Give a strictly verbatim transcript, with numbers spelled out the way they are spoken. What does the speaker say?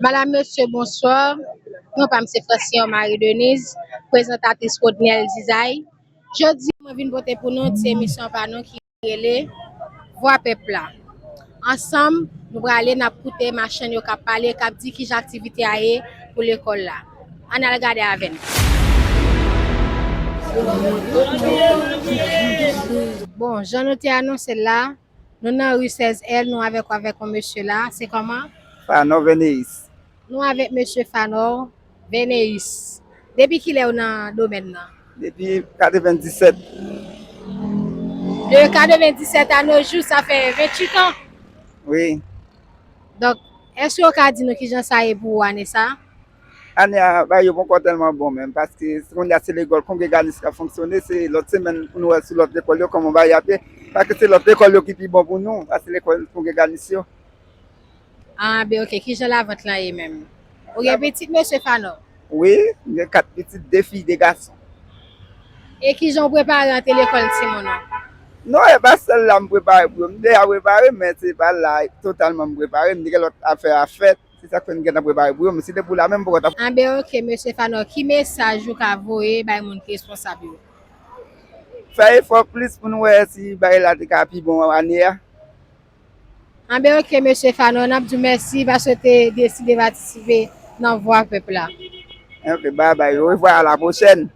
Madam, mesye, bonswa. Non pa m se Francillon Marie Denise, prezantatris Rodnel Dizay. Jodi, mwen vin pote pou nou ti emisyon pa nou ki rele Vwa Pèp la. Ansanm, nou prale, n ap koute machann yo k ap pale, k ap di kijan aktivite a ye pou lekòl la. Ann al gade avè n. Bon, jan nou te anonse l la, nou nan ri sèz L, nou avèk, avèk yon mesye la. Se kòman? Fanò Veneyis. Nou avèk mesye Fanò Veneyis. Depi kilè ou nan domèn nan? Depi katrevenndisèt. De katrevenndisèt a nos jours, sa fè venntuit an. Wi. Donk, èske w ka di nou kijan sa ye pou ou ane sa? Ane a, bagay yo poko tèlman bon menm, paske kounye a se lekòl Kongreganis k ap fonksyone, se lòt semèn pou nou wè sou lòt lekòl yo kòman bagay ap ye, paske se lòt lekòl yo ki pi bon pou nou, pase lekòl Kongreganis yo. Ah, ben, ok. Kijan lavant lan ye menm? Ou gen pitit, mesye Fanò? Wi, m gen kat pitit, de fi, de gason. E kijan w prepare antre lekòl timoun ou? Non, e pa sèl la m prepare pou yo. M deja prepare, men se pa la totalman m prepare. M gen lòt afè a fè. Se sa k fè m gentan prepare pou yo. Men si te pou la menm, m poko t ap. Ah, ben, ok, mesye Fanò. Ki mesaj ou ka voye bay moun ki responsab yo? Fè efò plis pou nou wè si bagay la te ka pi bon ane a. Anben, ok, mesye Fanò, n ap di w mèsi paske w te deside patisipe nan Vwa Pèp la. Ok, babay, orevwa, a la pwochèn.